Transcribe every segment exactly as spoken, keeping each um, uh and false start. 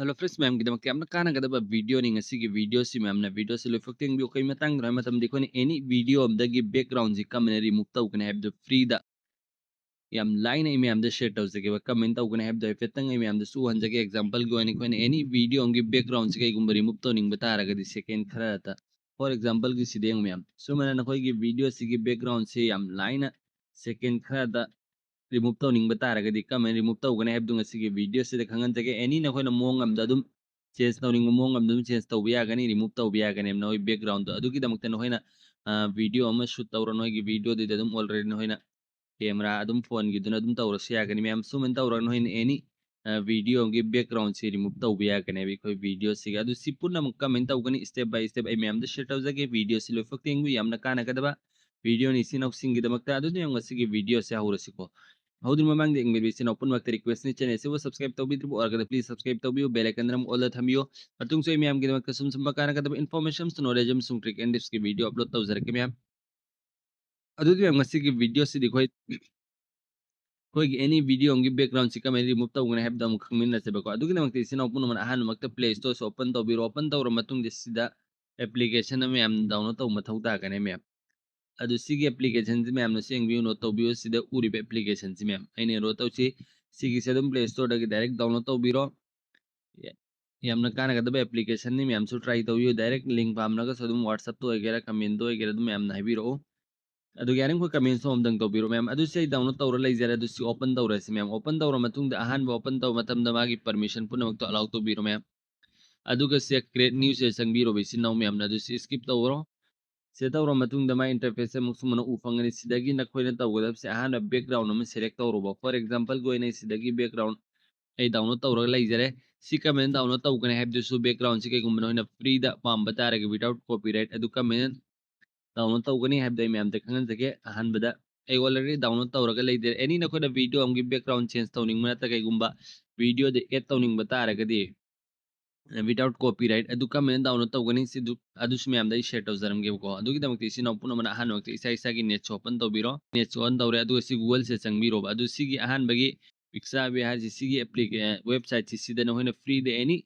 Hello friends, ꯃꯌꯥꯝꯒꯤꯗꯃꯛꯇ ꯌꯥꯝꯅ ꯀꯥꯟꯅꯒꯗꯕ videoꯅꯤ ꯉꯁꯤꯒꯤ videoꯁꯤ꯫ ꯃꯌꯥꯝꯅ videoꯁꯤ ꯂꯣꯏꯐꯛ ꯌꯦꯡꯕꯤꯌꯨ꯫ ꯀꯩ ꯃꯇꯥꯡꯗꯅꯣ ꯍꯥꯏꯕ ꯃꯇꯝꯗ ꯑꯩꯈꯣꯏꯅ any video ꯑꯃꯗꯒꯤ backgroundꯁꯤ ꯀꯃꯥꯏꯅ remove ꯇꯧꯒꯅꯤ ꯍꯥꯏꯕꯗꯨ freeꯗ ꯌꯥꯝ ꯂꯥꯏꯅ ꯑꯩ ꯃꯌꯥꯝꯗ share ꯇꯧꯖꯒꯦꯕ꯫ ꯀꯃꯥꯏꯅ ꯇꯧꯒꯅꯤ ꯍꯥꯏꯕꯗꯣ ꯍꯥꯏꯐꯦꯠꯇꯪ ꯑꯩ ꯃꯌꯥꯝꯗꯁꯨ ꯎꯍꯟꯖꯒꯦ꯫ Exampleꯒꯤ ꯑꯣꯏꯅ ꯑꯩꯈꯣꯏꯅ any video ꯑꯃꯒꯤ backgroundꯁꯤ ꯀꯩꯒꯨꯝꯕ remove ꯇꯧꯅꯤꯡꯕ ꯇꯥꯔꯒꯗꯤ second ꯈꯔꯗ, for exampleꯒꯤ ꯁꯤꯗ ꯌꯦꯡꯉꯨ ꯃꯌꯥꯝ, ꯁꯨꯃꯥꯏꯅ ꯅꯈꯣꯏꯒꯤ videoꯁꯤꯒꯤ backgroundꯁꯤ ꯌꯥꯝ ꯂꯥꯏꯅ second ꯈꯔꯗ remove ꯇꯧꯅꯤꯡꯕ ꯇꯥꯔꯒꯗꯤ ꯀꯃꯥꯏꯅ remove ꯇꯧꯒꯅꯤ ꯍꯥꯏꯕꯗꯨ ꯉꯁꯤꯒꯤ videoꯁꯤꯗ ꯈꯪꯍꯟꯖꯒꯦ꯫ Any ꯅꯈꯣꯏꯅ ꯃꯑꯣꯡ ꯑꯃꯗ ꯑꯗꯨꯝ change ꯇꯧꯅꯤꯡꯕ ꯃꯑꯣꯡ ꯑꯃꯗ ꯑꯗꯨꯝ change ꯇꯧꯕ ꯌꯥꯒꯅꯤ, remove ꯇꯧꯕ ꯌꯥꯒꯅꯤ ꯅꯈꯣꯏ backgroundꯗꯣ꯫ ꯑꯗꯨꯒꯤꯗꯃꯛꯇ ꯅꯈꯣꯏꯅ video ꯑꯃ shoot ꯇꯧꯔꯣ, ꯅꯈꯣꯏꯒꯤ videoꯗꯨꯗ ꯑꯗꯨꯝ already ꯅꯈꯣꯏꯅ camera ꯑꯗꯨꯝ phoneꯒꯤꯗꯨꯅ ꯑꯗꯨꯝ ꯇꯧꯔꯁꯨ ꯌꯥꯒꯅꯤ ꯃꯌꯥꯝ꯫ ꯁꯨꯃꯥꯏꯅ ꯇꯧꯔꯒ ꯅꯈꯣꯏꯅ any videoꯒꯤ backgroundꯁꯤ remove ꯇꯧꯕ ꯌꯥꯒꯅꯦꯕ ꯑꯩꯈꯣꯏ videoꯁꯤꯒ꯫ ꯑꯗꯨ ꯁꯤ ꯄꯨꯝꯅꯃꯛ ꯀꯃꯥꯏꯅ ꯇꯧꯒꯅꯤ step by step ꯑꯩ ꯃꯌꯥꯝꯗ share ꯇꯧꯖꯒꯦ꯫ Videoꯁꯤ ꯂꯣꯏꯐꯛ ꯌꯦꯡꯕꯤꯌꯨ, ꯌꯥꯝꯅ ꯀꯥꯟꯅꯒꯗꯕ videoꯅꯤ ꯏꯆꯤꯟ ꯏꯅꯥꯎꯁꯤꯡꯒꯤꯗꯃꯛꯇ꯫ ꯑꯗꯨꯗꯤ ꯌꯥꯝ ꯉꯁꯤꯒꯤ videoꯁꯤ ꯍꯧꯔꯁꯤꯀꯣ꯫ ꯍꯧꯗ꯭ꯔꯤꯉꯩ ꯃꯃꯥꯡꯗ ꯌꯦꯡꯕꯤꯔꯤꯕ ꯏꯆꯤꯟ ꯏꯅꯥꯎ ꯄꯨꯝꯅꯃꯛꯇ requestꯅꯤ, channelꯁꯤꯕꯨ subscribe ꯇꯧꯕꯤꯗ꯭ꯔꯤꯕ ꯑꯣꯏꯔꯒꯗꯤ please subscribe ꯇꯧꯕꯤꯌꯨ, bell iconꯗꯨꯅ ꯑꯃꯨꯛ allꯗ ꯊꯝꯕꯤꯌꯨ꯫ ꯃꯇꯨꯡꯁꯨ ꯑꯩ ꯃꯌꯥꯝꯒꯤꯗꯃꯛꯇ ꯁꯨꯝ ꯁꯨꯝꯕ ꯀꯥꯟꯅꯒꯗꯕ information ꯑꯃꯁꯨꯡ knowledge ꯑꯃꯁꯨꯡ trick and tipsꯀꯤ video upload ꯇꯧꯖꯔꯛꯀꯦ ꯃꯌꯥꯝ꯫ ꯑꯗꯨꯗꯤ ꯃꯌꯥꯝ ꯉꯁꯤꯒꯤ videoꯁꯤꯗꯤ ꯑꯩꯈꯣꯏ ꯑꯩꯈꯣꯏꯒꯤ any video ꯑꯃꯒꯤ backgroundꯁꯤ ꯀꯃꯥꯏꯅ remove ꯇꯧꯒꯅꯤ ꯍꯥꯏꯕꯗꯣ ꯑꯃꯨꯛ ꯈꯪꯃꯤꯟꯅꯁꯦꯕꯀꯣ꯫ ꯑꯗꯨꯒꯤꯗꯃꯛꯇ ꯏꯆꯤꯟ ꯏꯅꯥꯎ ꯄꯨꯝꯅꯃꯛꯅ ꯑꯍꯥꯟꯕꯃꯛꯇ Play Storeꯁꯤ open ꯇꯧꯕꯤꯔꯣ꯫ Open ꯇꯧꯔ ꯃꯇꯨꯡꯗ ꯁꯤꯗ application ꯑꯃ ꯃꯌꯥꯝ download ꯇꯧꯕ ꯃꯊꯧ ꯇꯥꯒꯅꯤ ꯃꯌꯥꯝ꯫ ꯑꯗꯨ ꯁꯤꯒꯤ applicationꯁꯤ ꯃꯌꯥꯝꯅꯁꯨ ꯌꯦꯡꯕꯤꯌꯨ, note ꯇꯧꯕꯤꯌꯨ꯫ ꯁꯤꯗ ꯎꯔꯤꯕ applicationꯁꯤ ꯃꯌꯥꯝ ꯑꯩꯅ ꯔꯣ ꯇꯧꯁꯤ, ꯁꯤꯒꯤꯁꯦ ꯑꯗꯨꯝ Play Storeꯗꯒꯤ direct download ꯇꯧꯕꯤꯔꯣ꯫ ꯌꯥꯝꯅ ꯀꯥꯟꯅꯒꯗꯕ applicationꯅꯤ ꯃꯌꯥꯝꯁꯨ try ꯇꯧꯕꯤꯌꯨ꯫ Direct link ꯄꯥꯝꯂꯒꯁꯨ ꯑꯗꯨꯝ WhatsAppꯇ ꯑꯣꯏꯒꯦꯔꯥ commentꯇ ꯑꯣꯏꯒꯦꯔꯥ ꯑꯗꯨꯝ ꯃꯌꯥꯝꯅ ꯍꯥꯏꯕꯤꯔꯛꯎ꯫ ꯑꯗꯨꯒꯤ ꯑꯔꯤꯡꯈꯣꯏ comments ꯑꯃꯇꯪ ꯇꯧꯕꯤꯔꯣ ꯃꯌꯥꯝ꯫ ꯑꯗꯨ ꯁꯤ ꯑꯩ download ꯇꯧꯔ ꯂꯩꯖꯔꯦ꯫ ꯑꯗꯨ ꯁꯤ open ꯇꯧꯔꯁꯤ ꯃꯌꯥꯝ꯫ Open ꯇꯧꯔ ꯃꯇꯨꯡꯗ ꯑꯍꯥꯟꯕ open ꯇꯧꯕ ꯃꯇꯝꯗ ꯃꯥꯒꯤ permission ꯄꯨꯝꯅꯃꯛꯇꯣ allow ꯇꯧꯕꯤꯔꯣ ꯃꯌꯥꯝ꯫ ꯑꯗꯨꯒ ꯁꯤ create newꯁꯦ ꯆꯪꯕꯤꯔꯣꯕ ꯏꯆꯤꯟ ꯏꯅꯥꯎ ꯃꯌꯥꯝꯅ꯫ ꯑꯗꯨ ꯁꯤ skip ꯇꯧꯔꯣ꯫ ꯁꯤ ꯇꯧꯔ ꯃꯇꯨꯡꯗ ꯃꯥꯏ interface ꯑꯃꯨꯛ ꯁꯨꯃꯥꯏꯅ ꯎ ꯐꯪꯒꯅꯤ꯫ ꯁꯤꯗꯒꯤ ꯅꯈꯣꯏꯅ ꯇꯧꯒꯗꯕꯁꯦ ꯑꯍꯥꯟꯕ background ꯑꯃ select ꯇꯧꯔꯣꯕ꯫ For exampleꯒꯤ ꯑꯣꯏꯅ ꯑꯩ ꯁꯤꯗꯒꯤ background ꯑꯩ download ꯇꯧꯔꯒ ꯂꯩꯖꯔꯦ꯫ ꯁꯤ ꯀꯃꯥꯏꯅ download ꯇꯧꯒꯅꯤ ꯍꯥꯏꯕꯗꯨꯁꯨ backgroundꯁꯤ ꯀꯩꯒꯨꯝꯕ ꯅꯈꯣꯏꯅ freeꯗ ꯄꯥꯝꯕ ꯇꯥꯔꯒꯗꯤ without copyright ꯑꯗꯨ ꯀꯃꯥꯏꯅ download ꯇꯧꯒꯅꯤ ꯍꯥꯏꯕꯗꯣ ꯑꯩ ꯃꯌꯥꯝꯗ ꯈꯪꯍꯟꯖꯒꯦ꯫ ꯑꯍꯥꯟꯕꯗ ꯑꯩ already download ꯇꯧꯔꯒ ꯂꯩꯖꯔꯦ꯫ Any ꯅꯈꯣꯏꯅ video ꯑꯃꯒꯤ background change ꯇꯧꯅꯤꯡꯕ ꯅꯠꯇ꯭ꯔꯒ ꯀꯩꯒꯨꯝꯕ videoꯗ add ꯇꯧꯅꯤꯡꯕ ꯇꯥꯔꯒꯗꯤ without copyright ꯑꯗꯨ ꯀꯃꯥꯏꯅ download ꯇꯧꯒꯅꯤ ꯁꯤꯗꯨ ꯑꯗꯨꯁꯨ ꯃꯌꯥꯝꯗ ꯑꯩ share ꯇꯧꯖꯔꯝꯒꯦꯕꯀꯣ꯫ ꯑꯗꯨꯒꯤꯗꯃꯛꯇ ꯏꯆꯤꯟ ꯏꯅꯥꯎ ꯄꯨꯝꯅꯃꯛꯅ ꯑꯍꯥꯟꯕꯃꯛꯇ ꯏꯁꯥ ꯏꯁꯥꯒꯤ netꯁꯦ open ꯇꯧꯕꯤꯔꯣ꯫ Netꯁꯦ on ꯇꯧꯔꯦ, ꯑꯗꯨꯒ ꯁꯤ Googleꯁꯦ ꯆꯪꯕꯤꯔꯣꯕ꯫ ꯑꯗꯨ ꯁꯤꯒꯤ ꯑꯍꯥꯟꯕꯒꯤ Pixabay ꯍꯥꯏꯔꯤꯁꯤ ꯁꯤꯒꯤ ꯑꯦꯄ꯭ꯂꯤꯀꯦ ꯋꯦꯕꯁꯥꯏꯠꯁꯤ ꯁꯤꯗ ꯅꯈꯣꯏꯅ ꯐ꯭ꯔꯤꯗ ꯑꯦꯅꯤ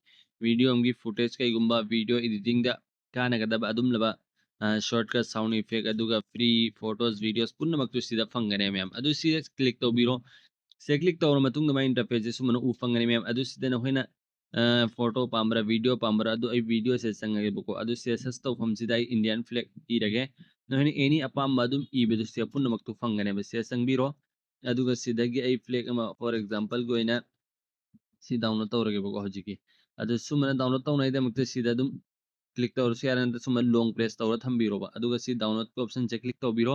ꯚꯤꯗꯤꯑꯣ ꯑꯃꯒꯤ ꯐꯨꯇꯦꯖ ꯀꯩꯒꯨꯝꯕ ꯚꯤꯗꯤꯑꯣ ꯏꯗꯤꯇꯤꯡꯗ ꯀꯥꯟꯅꯒꯗꯕ ꯑꯗꯨꯝꯂꯕ ꯁꯣꯔꯠꯀꯠ, ꯁꯥꯎꯟ ꯏꯐꯦꯛ, ꯑꯗꯨꯒ ꯐ꯭ꯔꯤ ꯐꯣꯇꯣꯁ, ꯚꯤꯗꯤꯑꯣꯁ ꯄꯨꯝꯅꯃꯛꯇꯨ ꯁꯤꯗ ꯐꯪꯒꯅꯤ ꯃꯌꯥꯝ꯫ ꯑꯗꯨ ꯁꯤꯗ ꯀ꯭ꯂꯤꯛ ꯇꯧꯕꯤꯔꯣ꯫ ꯁꯤꯗ ꯀ꯭ꯂꯤꯛ ꯇꯧꯔ ꯃꯇꯨꯡꯗ ꯃꯥꯏ ꯏꯟꯇꯔꯐꯦꯁꯁꯦ ꯁꯨꯃꯥꯏꯅ ꯎ ꯐꯪꯒꯅꯤ ꯃꯌꯥꯝ꯫ ꯑꯗꯨ ꯁꯤꯗ ꯅꯈꯣꯏꯅ ꯐꯣꯇꯣ ꯄꯥꯝꯕ꯭ꯔꯥ, ꯚꯤꯗꯤꯑꯣ ꯄꯥꯝꯕ꯭ꯔꯥ, ꯑꯗꯨ ꯑꯩ ꯚꯤꯗꯤꯑꯣꯁꯦ ꯆꯪꯉꯒꯦꯕꯀꯣ꯫ ꯑꯗꯨ ꯁꯤꯗ ꯁꯔꯆ ꯇꯧꯐꯝꯁꯤꯗ ꯑꯩ ꯏꯟꯗꯤꯌꯥꯟ ꯐ꯭ꯂꯦꯛ ꯏꯔꯒꯦ꯫ ꯅꯈꯣꯏꯅ ꯑꯦꯅꯤ ꯑꯄꯥꯝꯕ ꯑꯗꯨꯝ ꯏꯕꯗꯨ ꯁꯤꯗ ꯄꯨꯝꯅꯃꯛꯇꯨ ꯐꯪꯒꯅꯦꯕ꯫ ꯁꯤꯗ ꯆꯪꯕꯤꯔꯣ꯫ ꯑꯗꯨꯒ ꯁꯤꯗꯒꯤ ꯑꯩ ꯐ꯭ꯂꯦꯛ ꯑꯃ, ꯐꯣꯔ ꯑꯦꯛꯖꯥꯝꯄꯜꯒꯤ ꯑꯣꯏꯅ ꯁꯤ ꯗꯥꯎꯟꯂꯣꯗ ꯇꯧꯔꯒꯦꯕꯀꯣ ꯍꯧꯖꯤꯛꯀꯤ꯫ ꯑꯗꯨ ꯁꯨꯃꯥꯏꯅ ꯗꯥꯎꯟꯂꯣꯗ ꯇꯧꯅꯉꯥꯏꯗꯃꯛꯇ ꯁꯤꯗ ꯑꯗꯨꯝ ꯀ꯭ꯂꯤꯛ ꯇꯧꯔꯁꯨ ꯌꯥꯔꯦ, ꯅꯠꯇ꯭ꯔ ꯁꯨꯃꯥꯏꯅ ꯂꯣꯡ ꯄ꯭ꯔꯦꯁ ꯇꯧꯔ ꯊꯝꯕꯤꯔꯣꯕ꯫ ꯑꯗꯨꯒ ꯁꯤ ꯗꯥꯎꯟꯂꯣꯗꯀꯤ ꯑꯣꯞꯁꯟꯁꯦ ꯀ꯭ꯂꯤꯛ ꯇꯧꯕꯤꯔꯣ꯫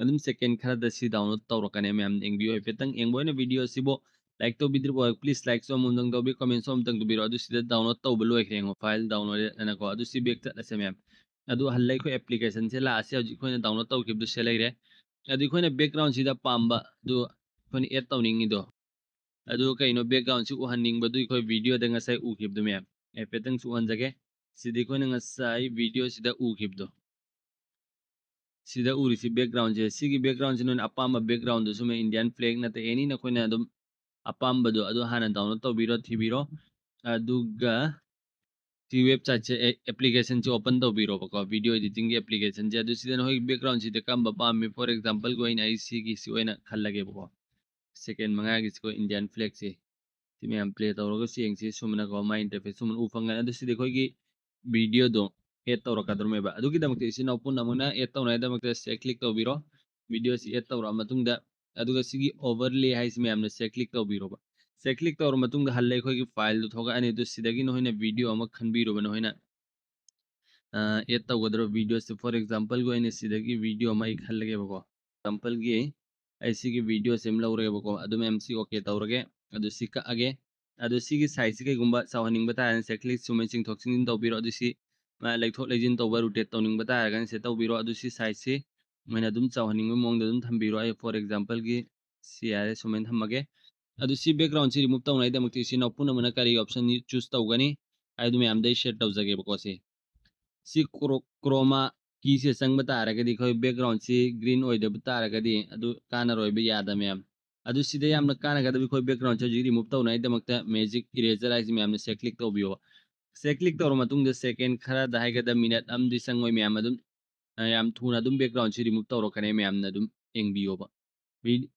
ꯑꯗꯨꯝ ꯁꯦꯀꯦꯟ ꯈꯔꯗ ꯁꯤ ꯗꯥꯎꯟꯂꯣꯗ ꯇꯧꯔꯛꯀꯅꯤ ꯃꯌꯥꯝ꯫ ꯌꯦꯡꯕꯤꯌꯨ ꯍꯥꯏꯐꯦꯠꯇꯪ꯫ ꯌꯦꯡꯕ ꯑꯣꯏꯅ ꯚꯤꯗꯤꯑꯣ ꯑꯁꯤꯕꯨ ꯂꯥꯏꯛ ꯇꯧꯕꯤꯗ꯭ꯔꯤꯕ ꯑꯣꯏ, ꯄ꯭ꯂꯤꯖ ꯂꯥꯏꯛꯁꯨ ꯑꯃꯨꯛꯇꯪ ꯇꯧꯕꯤꯌꯨ, ꯀꯃꯦꯟꯁꯨ ꯑꯃꯨꯛꯇꯪ ꯇꯧꯕꯤꯔꯣ꯫ ꯑꯗꯨ ꯁꯤꯗ ꯗꯥꯎꯟꯂꯣꯗ ꯇꯧꯕ ꯂꯣꯏꯈ꯭ꯔꯦ ꯌꯦꯡꯉꯣ, ꯐꯥꯏꯜ ꯗꯥꯎꯟꯂꯣꯗ ꯍꯥꯏꯅꯀꯣ꯫ ꯑꯗꯨ ꯁꯤ ꯕꯦꯛ ꯆꯠꯂꯁꯦ ꯃꯌꯥꯝ꯫ ꯑꯗꯨ ꯍꯜꯂꯦ ꯑꯩꯈꯣꯏ ꯑꯦꯄ꯭ꯂꯤꯀꯦꯁꯟꯁꯦ ꯂꯥꯛꯑꯁꯦ꯫ ꯍꯧꯖꯤꯛ ꯑꯩꯈꯣꯏꯅ ꯗꯥꯎꯟꯂꯣꯗ ꯇꯧꯈꯤꯕꯗꯨ ꯁꯤ ꯂꯩꯔꯦ꯫ ꯑꯗꯨ ꯑꯩꯈꯣꯏꯅ ꯕꯦꯛꯒ꯭ꯔꯥꯎꯟꯁꯤꯗ ꯄꯥꯝꯕ ꯑꯗꯨ ꯑꯩꯈꯣꯏꯅ ꯑꯦꯗ ꯇꯧꯅꯤꯡꯉꯤꯗꯣ, ꯑꯗꯨ ꯀꯩꯅꯣ ꯕꯦꯛꯒ꯭ꯔꯥꯎꯟꯁꯤ ꯎꯍꯟꯅꯤꯡꯕꯗꯨ ꯑꯩꯈꯣꯏ ꯚꯤꯗꯤꯑꯣꯗ ꯉꯁꯥꯏ ꯎꯈꯤꯕꯗꯨ ꯃꯌꯥꯝ꯫ ꯍꯥꯏꯐꯦꯠꯇꯪꯁꯨ ꯎꯍꯟꯖꯒꯦ꯫ ꯁꯤꯗꯤ ꯑꯩꯈꯣꯏꯅ ꯉꯁꯥꯏ ꯚꯤꯗꯤꯑꯣꯁꯤꯗ ꯎꯈꯤꯕꯗꯣ꯫ ꯁꯤꯗ ꯎꯔꯤꯁꯤ ꯕꯦꯛꯒ꯭ꯔꯥꯎꯟꯁꯦ, ꯁꯤꯒꯤ ꯕꯦꯛꯒ꯭ꯔꯥꯎꯟꯁꯤ ꯅꯣꯏꯅ ꯑꯄꯥꯝꯕ ꯕꯦꯛꯒ꯭ꯔꯥꯎꯟꯗꯨꯁꯨ ꯃꯌꯥꯝ, ꯏꯟꯗꯤꯌꯥꯟ ꯐ꯭ꯂꯦꯛ ꯅꯠꯇ꯭ꯔ ꯑꯦꯅꯤ ꯅꯈꯣꯏꯅ ꯑꯗꯨꯝ ꯑꯄꯥꯝꯕꯗꯣ ꯑꯗꯨ ꯍꯥꯟꯅ ꯗꯥꯎꯟꯂꯣꯗ ꯇꯧꯕꯤꯔꯣ, ꯊꯤꯕꯤꯔꯣ꯫ ꯑꯗꯨꯒ ꯁꯤ ꯋꯦꯕꯁꯥꯏꯠꯁꯦ, ꯑꯦꯄ꯭ꯂꯤꯀꯦꯁꯟꯁꯦ ꯑꯣꯄꯟ ꯇꯧꯕꯤꯔꯣꯕꯀꯣ, ꯚꯤꯗꯤꯑꯣ ꯏꯗꯤꯇꯤꯡꯒꯤ ꯑꯦꯄ꯭ꯂꯤꯀꯦꯁꯟꯁꯦ꯫ ꯑꯗꯨ ꯁꯤꯗ ꯅꯈꯣꯏꯒꯤ ꯕꯦꯛꯒ꯭ꯔꯥꯎꯟꯁꯤꯗ ꯀꯔꯝꯕ ꯄꯥꯝꯃꯤ? ꯐꯣꯔ ꯑꯦꯛꯖꯥꯝꯄꯜꯒꯤ ꯑꯣꯏꯅ ꯑꯩ ꯁꯤꯒꯤꯁꯤ ꯑꯣꯏꯅ ꯈꯜꯂꯒꯦꯕꯀꯣ꯫ ꯁꯦꯀꯦꯟ ꯃꯉꯥꯒꯤꯁꯤꯀꯣ, ꯏꯟꯗꯤꯌꯥꯟ ꯐ꯭ꯂꯦꯛꯁꯤ꯫ ꯁꯤ ꯃꯌꯥꯝ ꯄ꯭ꯂꯦ ꯇꯧꯔꯒ ꯁꯤ ꯌꯦꯡꯁꯤ꯫ ꯁꯨꯃꯥꯏꯅꯀꯣ ꯃꯥꯏ ꯏꯟꯇꯔꯐꯦꯁ ꯁꯨꯃꯥꯏꯅ ꯎ ꯐꯪꯒꯅꯤ꯫ ꯑꯗꯨ ꯁꯤꯗꯤ ꯑꯩꯈꯣꯏꯒꯤ ꯚꯤꯗꯤꯑꯣꯗꯣ ꯑꯦꯗ ꯇꯧꯔꯛꯀꯗꯧꯔꯤꯕ꯫ ꯑꯗꯨꯒꯤꯗꯃꯛꯇ ꯏꯆꯤꯟ ꯏꯅꯥꯎ ꯄꯨꯝꯅꯃꯛꯅ ꯑꯦꯗ ꯇꯧꯅꯉꯥꯏꯗꯃꯛꯇ ꯁꯤꯗ ꯀ꯭ꯂꯤꯛ ꯇꯧꯕꯤꯔꯣ꯫ ꯚꯤꯗꯤꯑꯣꯁꯤ ꯑꯦꯗ ꯇꯧꯔꯛꯑ ꯃꯇꯨꯡꯗ, ꯑꯗꯨꯒ ꯁꯤꯒꯤ ꯑꯣꯚꯔꯂꯦ ꯍꯥꯏꯁꯤ ꯃꯌꯥꯝꯅ ꯁꯤꯗ ꯀ꯭ꯂꯤꯛ ꯇꯧꯕꯤꯔꯣꯕ꯫ ꯁꯤꯗ ꯀ꯭ꯂꯤꯛ ꯇꯧꯔ ꯃꯇꯨꯡꯗ ꯍꯜꯂꯦ ꯑꯩꯈꯣꯏꯒꯤ ꯐꯥꯏꯜꯗꯨ ꯊꯣꯛꯂꯛꯑꯅꯤ꯫ ꯑꯗꯨ ꯁꯤꯗꯒꯤ ꯅꯈꯣꯏꯅ ꯚꯤꯗꯤꯑꯣ ꯑꯃ ꯈꯟꯕꯤꯔꯣꯕ ꯅꯈꯣꯏꯅ꯫ ꯑꯦꯗ ꯇꯧꯒꯗꯧꯔꯤꯕ ꯚꯤꯗꯤꯑꯣꯁꯦ, ꯐꯣꯔ ꯑꯦꯛꯖꯥꯝꯄꯜꯒꯤ ꯑꯣꯏꯅ ꯁꯤꯗꯒꯤ ꯚꯤꯗꯤꯑꯣ ꯑꯃ ꯑꯩ ꯈꯜꯂꯒꯦꯕꯀꯣ꯫ ꯑꯦꯛꯖꯥꯝꯄꯜꯒꯤ ꯑꯩ ꯁꯤꯒꯤ ꯚꯤꯗꯤꯑꯣꯁꯦ ꯑꯃ ꯂꯧꯔꯒꯦꯕꯀꯣ꯫ ꯑꯗꯨ ꯃꯌꯥꯝ ꯁꯤ ꯑꯣꯀꯦ ꯇꯧꯔꯒꯦ꯫ ꯑꯗꯨ ꯁꯤ ꯀꯛꯑꯒꯦ꯫ ꯑꯗꯨ ꯁꯤꯒꯤ ꯁꯥꯏꯖꯁꯤ ꯀꯩꯒꯨꯝꯕ ꯆꯥꯎꯍꯟꯅꯤꯡꯕ ꯇꯥꯔꯒꯅ ꯁꯤꯗ ꯀ꯭ꯂꯤꯛ ꯁꯨꯃꯥꯏꯅ ꯆꯤꯡꯊꯣꯛ ꯆꯤꯡꯁꯤꯟ ꯇꯧꯕꯤꯔꯣ꯫ ꯑꯗꯨ ꯁꯤ ꯃꯥ ꯂꯩꯊꯣꯛ ꯂꯩꯁꯤꯟ ꯇꯧꯕ, ꯔꯣꯇꯦꯠ ꯇꯧꯅꯤꯡꯕ ꯇꯥꯔꯒꯅ ꯁꯤ ꯇꯧꯕꯤꯔꯣ꯫ ꯑꯗꯨ ꯁꯤ ꯁꯥꯏꯖꯁꯤ ꯃꯣꯏꯅ ꯑꯗꯨꯝ ꯆꯥꯎꯍꯟꯅꯤꯡꯕ ꯃꯑꯣꯡꯗ ꯑꯗꯨꯝ ꯊꯝꯕꯤꯔꯣ꯫ ꯑꯩ ꯐꯣꯔ ꯑꯦꯛꯖꯥꯝꯄꯜꯒꯤ ꯁꯤ ꯌꯥꯔꯦ, ꯁꯨꯃꯥꯏꯅ ꯊꯝꯃꯒꯦ꯫ ꯑꯗꯨ ꯁꯤ ꯕꯦꯛꯒ꯭ꯔꯥꯎꯟꯁꯤ ꯔꯤꯃꯨꯚ ꯇꯧꯅꯉꯥꯏꯗꯃꯛꯇ ꯏꯆꯤꯟ ꯏꯅꯥꯎ ꯄꯨꯝꯅꯃꯛꯅ ꯀꯔꯤ ꯑꯣꯞꯁꯟ ꯆꯨꯁ ꯇꯧꯒꯅꯤ ꯍꯥꯏꯗꯨ ꯃꯌꯥꯝꯗ ꯑꯩ ꯁꯤꯌꯔ ꯇꯧꯖꯒꯦꯕꯀꯣ꯫ ꯁꯤ ꯁꯤ ꯀ꯭ꯔꯣꯃꯥ ꯀꯤꯁꯦ ꯆꯪꯕ ꯇꯥꯔꯒꯗꯤ, ꯑꯩꯈꯣꯏ ꯕꯦꯛꯒ꯭ꯔꯥꯎꯟꯁꯤ ꯒ꯭ꯔꯤꯟ ꯑꯣꯏꯗꯕ ꯇꯥꯔꯒꯗꯤ ꯑꯗꯨ ꯀꯥꯟꯅꯔꯣꯏꯕ, ꯌꯥꯗ ꯃꯌꯥꯝ꯫ ꯑꯗꯨ ꯁꯤꯗ ꯌꯥꯝꯅ ꯀꯥꯟꯅꯒꯗꯕ ꯑꯩꯈꯣꯏ background ꯁꯦ ꯍꯧꯖꯤꯛ remove ꯇꯧꯅꯉꯥꯏꯗꯃꯛꯇ magic eraser ꯍꯥꯏꯁꯤ ꯃꯌꯥꯝꯅ ꯁꯦ click ꯇꯧꯕꯤꯌꯣ꯫ ꯁꯦ click ꯇꯧꯔ ꯃꯇꯨꯡꯗ second ꯈꯔꯗ ꯍꯥꯏꯒꯗ꯭ꯔꯥ minute ꯑꯃꯗꯤ ꯆꯪꯉꯣꯏ ꯃꯌꯥꯝ, ꯑꯗꯨꯝ ꯑ, ꯌꯥꯝ ꯊꯨꯅ ꯑꯗꯨꯝ background ꯁꯤ remove ꯇꯧꯔꯛꯀꯅꯤ ꯃꯌꯥꯝꯅ ꯑꯗꯨꯝ ꯌꯦꯡꯕꯤꯌꯣꯕ꯫ ꯚꯤ-,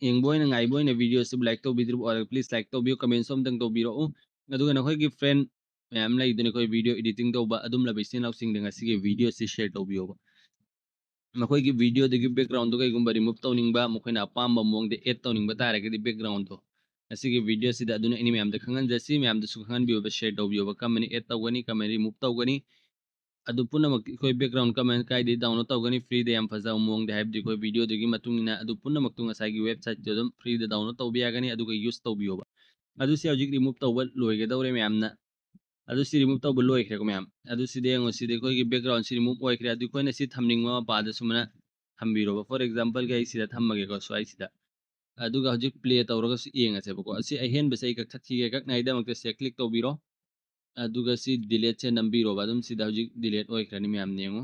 ꯌꯦꯡꯕ ꯑꯣꯏꯅ ꯉꯥꯏꯕ ꯑꯣꯏꯅ video ꯁꯤꯕꯨ like ꯇꯧꯕꯤꯗ꯭ꯔꯤꯕ ꯑꯣꯏꯔꯒ please like ꯇꯧꯕꯤꯌꯨ, comment ꯁꯨ ꯑꯝꯇꯪ ꯇꯧꯕꯤꯔꯛꯎ꯫ ꯑꯗꯨꯒ ꯅꯈꯣꯏꯒꯤ friend ꯃꯌꯥꯝ ꯂꯩꯗꯨꯅ ꯑꯩꯈꯣꯏ video editing ꯇꯧꯕ ꯑꯗꯨꯝꯂꯕ ꯏꯆꯤꯟ ꯏꯅꯥꯎꯁꯤꯡꯗ ꯉꯁꯤꯒꯤ video ꯁꯤ share ꯇꯧꯕꯤꯌꯣꯕ꯫ ꯃꯈꯣꯏꯒꯤ video ꯗꯨꯒꯤ background ꯗꯨ ꯀꯩꯒꯨꯝꯕ remove ꯇꯧꯅꯤꯡꯕ, ꯃꯈꯣꯏꯅ ꯑꯄꯥꯝꯕ ꯃꯑꯣꯡꯗ add ꯇꯧꯅꯤꯡꯕ ꯇꯥꯔꯒꯗꯤ background ꯗꯣ ꯉꯁꯤꯒꯤ video ꯁꯤꯗ ꯑꯗꯨꯅ ꯑꯩꯅ ꯃꯌꯥꯝꯗ ꯈꯪꯍꯟꯖꯁꯤ, ꯃꯌꯥꯝꯗꯁꯨ ꯈꯪꯍꯟꯕꯤꯌꯣꯕ, share ꯇꯧꯕꯤꯌꯣꯕ, ꯀꯃꯥꯏꯅ add ꯇꯧꯒꯅꯤ, ꯀꯃꯥꯏꯅ remove ꯇꯧꯒꯅꯤ, ꯑꯗꯨ ꯄꯨꯝꯅꯃꯛꯇꯤ ꯑꯩꯈꯣꯏ background ꯀꯃꯥꯏꯅ ꯀꯥꯏꯗꯒꯤ download ꯇꯧꯒꯅꯤ free ꯗ ꯌꯥꯝ ꯐꯖꯕ ꯃꯑꯣꯡꯗ, ꯍꯥꯏꯕꯗꯤ ꯑꯩꯈꯣꯏ video ꯗꯨꯒꯤ ꯃꯇꯨꯡ ꯏꯟꯅ ꯑꯗꯨ ꯄꯨꯝꯅꯃꯛꯇꯨ ꯉꯁꯥꯏꯒꯤ website ꯇꯨ ꯑꯗꯨꯝ free ꯗ download ꯇꯧꯕ ꯌꯥꯒꯅꯤ, ꯑꯗꯨꯒ use ꯇꯧꯕꯤꯌꯣꯕ꯫ ꯑꯗꯨ ꯁꯤ ꯍꯧꯖꯤꯛ remove ꯇꯧꯕ ꯂꯣꯏꯒꯗꯧꯔꯦ ꯃꯌꯥꯝꯅ꯫ ꯑꯗꯨ ꯁꯤ remove ꯇꯧꯕ ꯂꯣꯏꯈ꯭ꯔꯦꯀꯣ ꯃꯌꯥꯝ꯫ ꯑꯗꯨ ꯁꯤꯗ ꯌꯦꯡꯉꯣ, ꯁꯤꯗ ꯑꯩꯈꯣꯏꯒꯤ background ꯁꯤ remove ꯑꯣꯏꯈ꯭ꯔꯦ꯫ ꯑꯗꯨ ꯑꯩꯈꯣꯏꯅ ꯁꯤ ꯊꯝꯅꯤꯡꯕ ꯃꯄꯥꯗ ꯁꯨꯃꯥꯏꯅ ꯊꯝꯕꯤꯔꯣꯕ꯫ For example ꯒꯤ ꯑꯩ ꯁꯤꯗ ꯊꯝꯃꯒꯦꯀꯣ, ꯁ꯭ꯋꯥꯏꯁꯤꯗ꯫ ꯑꯗꯨꯒ ꯍꯧꯖꯤꯛ play ꯇꯧꯔꯒꯁꯨ ꯌꯦꯡꯉꯁꯦꯕꯀꯣ꯫ ꯑꯁꯤ ꯑꯍꯦꯟꯕꯁꯦ ꯑꯩ ꯀꯛꯊꯠꯈꯤꯒꯦ꯫ ꯀꯛꯅꯉꯥꯏꯗꯃꯛꯇ ꯁꯦ click ꯇꯧꯕꯤꯔꯣ꯫ ꯑꯗꯨꯒ ꯁꯤ delete ꯁꯦ ꯅꯝꯕꯤꯔꯣꯕ꯫ ꯑꯗꯨꯝ ꯁꯤꯗ ꯍꯧꯖꯤꯛ delete ꯑꯣꯏꯈ꯭ꯔꯅꯤ ꯃꯌꯥꯝ ꯌꯦꯡꯉꯣ꯫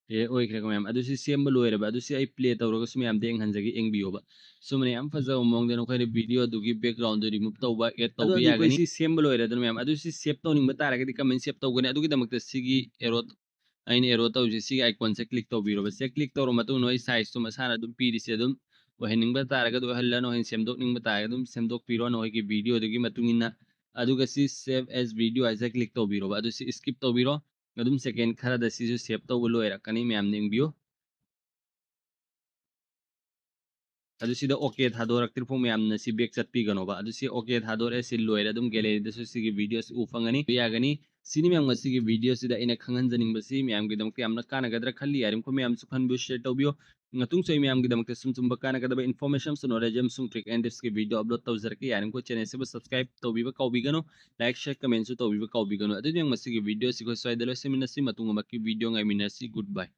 Delete ꯑꯣꯏꯈ꯭ꯔꯦꯀꯣ ꯃꯌꯥꯝ꯫ ꯑꯗꯨ ꯁꯤ ꯁꯦꯝꯕ ꯂꯣꯏꯔꯕ꯫ ꯑꯗꯨ ꯁꯤ ꯑꯩ play ꯇꯧꯔꯒꯁꯨ ꯃꯌꯥꯝꯗ ꯌꯦꯡꯍꯟꯖꯒꯦ, ꯌꯦꯡꯕꯤꯌꯣꯕ꯫ ꯁꯨꯃꯥꯏꯅ ꯌꯥꯝ ꯐꯖꯕ ꯃꯑꯣꯡꯗ ꯅꯈꯣꯏꯅ video ꯗꯨꯒꯤ background ꯗꯨ remove ꯇꯧꯕ, add ꯑꯗꯣ ꯇꯧꯕ ꯑꯗꯨ ꯑꯩꯈꯣꯏ ꯌꯥꯒꯅꯤ꯫ ꯁꯤ ꯁꯦꯝꯕ ꯂꯣꯏꯔꯦꯗꯅ ꯃꯌꯥꯝ꯫ ꯑꯗꯨ ꯁꯤ save ꯇꯧꯅꯤꯡꯕ ꯇꯥꯔꯒꯗꯤ ꯀꯃꯥꯏꯅ save ꯇꯧꯒꯅꯤ? ꯑꯗꯨꯒꯤꯗꯃꯛꯇ ꯁꯤꯒꯤ arrow, ꯑꯩꯅ arrow ꯇꯧꯔꯤꯁꯦ, ꯁꯤꯒꯤ icon ꯁꯦ click ꯇꯧꯕꯤꯔꯣꯕ꯫ ꯁꯦ click ꯇꯧꯔ ꯃꯇꯨꯡꯗ ꯅꯣꯏ size ꯇꯨ ꯃꯁꯥꯅ ꯑꯗꯨꯝ ꯄꯤꯔꯤꯁꯦ ꯑꯗꯨꯝ ꯑꯣꯏꯍꯟꯅꯤꯡꯕ ꯇꯥꯔꯒꯗꯤ ꯑꯣꯏꯍꯜꯂꯅꯨ, ꯍꯦꯟꯅ ꯁꯦꯝꯗꯣꯛꯅꯤꯡꯕ ꯇꯥꯔꯒꯗꯤ ꯑꯗꯨꯝ ꯁꯦꯝꯗꯣꯛꯄꯤꯔꯣ ꯅꯈꯣꯏꯒꯤ video ꯗꯨꯒꯤ ꯃꯇꯨꯡ ꯏꯟꯅ꯫ ꯑꯗꯨꯒ ꯁꯤ save as video ꯍꯥꯏꯁꯦ click ꯇꯧꯕꯤꯔꯣꯕ꯫ ꯑꯗꯨ ꯁꯤ skip ꯇꯧꯕꯤꯔꯣ꯫ ꯑꯗꯨꯝ second ꯈꯔꯗ ꯁꯤꯁꯨ save ꯇꯧꯕ ꯂꯣꯏꯔꯛꯀꯅꯤ, ꯃꯌꯥꯝꯅ ꯌꯦꯡꯕꯤꯌꯨ꯫ ꯑꯗꯨ ꯁꯤꯗ OK ꯊꯥꯗꯣꯔꯛꯇ꯭ꯔꯤ ꯐꯥꯎ ꯃꯌꯥꯝꯅ ꯁꯤ back ꯆꯠꯄꯤꯒꯅꯣꯕ꯫ ꯑꯗꯨ ꯁꯤ OK ꯊꯥꯗꯣꯔꯛꯑꯦ, ꯁꯤ ꯂꯣꯏꯔꯦ, ꯑꯗꯨꯝ gallery ꯗꯁꯨ ꯁꯤꯒꯤ video ꯁꯤ ꯎ ꯐꯪꯒꯅꯤ, ꯌꯥꯒꯅꯤ꯫ ꯁꯤꯅꯤ ꯃꯌꯥꯝ ꯉꯁꯤꯒꯤ video ꯁꯤꯗ ꯑꯩꯅ ꯈꯪꯍꯟꯖꯅꯤꯡꯕꯁꯤ, ꯃꯌꯥꯝꯒꯤꯗꯃꯛꯇ ꯌꯥꯝꯅ ꯀꯥꯟꯅꯒꯗ꯭ꯔꯥ ꯈꯜꯂꯤ꯫ ꯌꯥꯔꯤꯃꯈꯩ ꯃꯌꯥꯝꯁꯨ ꯈꯟꯕꯤꯌꯨ, share ꯇꯧꯕꯤꯌꯨ꯫ ꯃꯇꯨꯡꯁꯨ ꯑꯩ ꯃꯌꯥꯝꯒꯤꯗꯃꯛꯇ ꯁꯨꯝ ꯁꯨꯝꯕ ꯀꯥꯟꯅꯒꯗꯕ information ꯑꯃꯁꯨꯡ knowledge ꯑꯃꯁꯨꯡ trick and tips ꯀꯤ video upload ꯇꯧꯖꯔꯛꯀꯦ꯫ ꯌꯥꯔꯤꯃꯈꯩ channel ꯁꯤꯕꯨ subscribe ꯇꯧꯕꯤꯕ ꯀꯥꯎꯕꯤꯒꯅꯨ, like, share, comment ꯁꯨ ꯇꯧꯕꯤꯕ ꯀꯥꯎꯕꯤꯒꯅꯨ꯫ ꯑꯗꯨꯗꯤ ꯃꯌꯥꯝ ꯉꯁꯤꯒꯤ video ꯁꯤ ꯑꯩꯈꯣꯏ ꯁ꯭ꯋꯥꯏꯗ ꯂꯣꯏꯁꯤꯟꯃꯤꯟꯅꯁꯤ꯫ ꯃꯇꯨꯡ ꯑꯃꯛꯀꯤ video ꯉꯥꯏꯃꯤꯟꯅꯁꯤ꯫ Goodbye꯫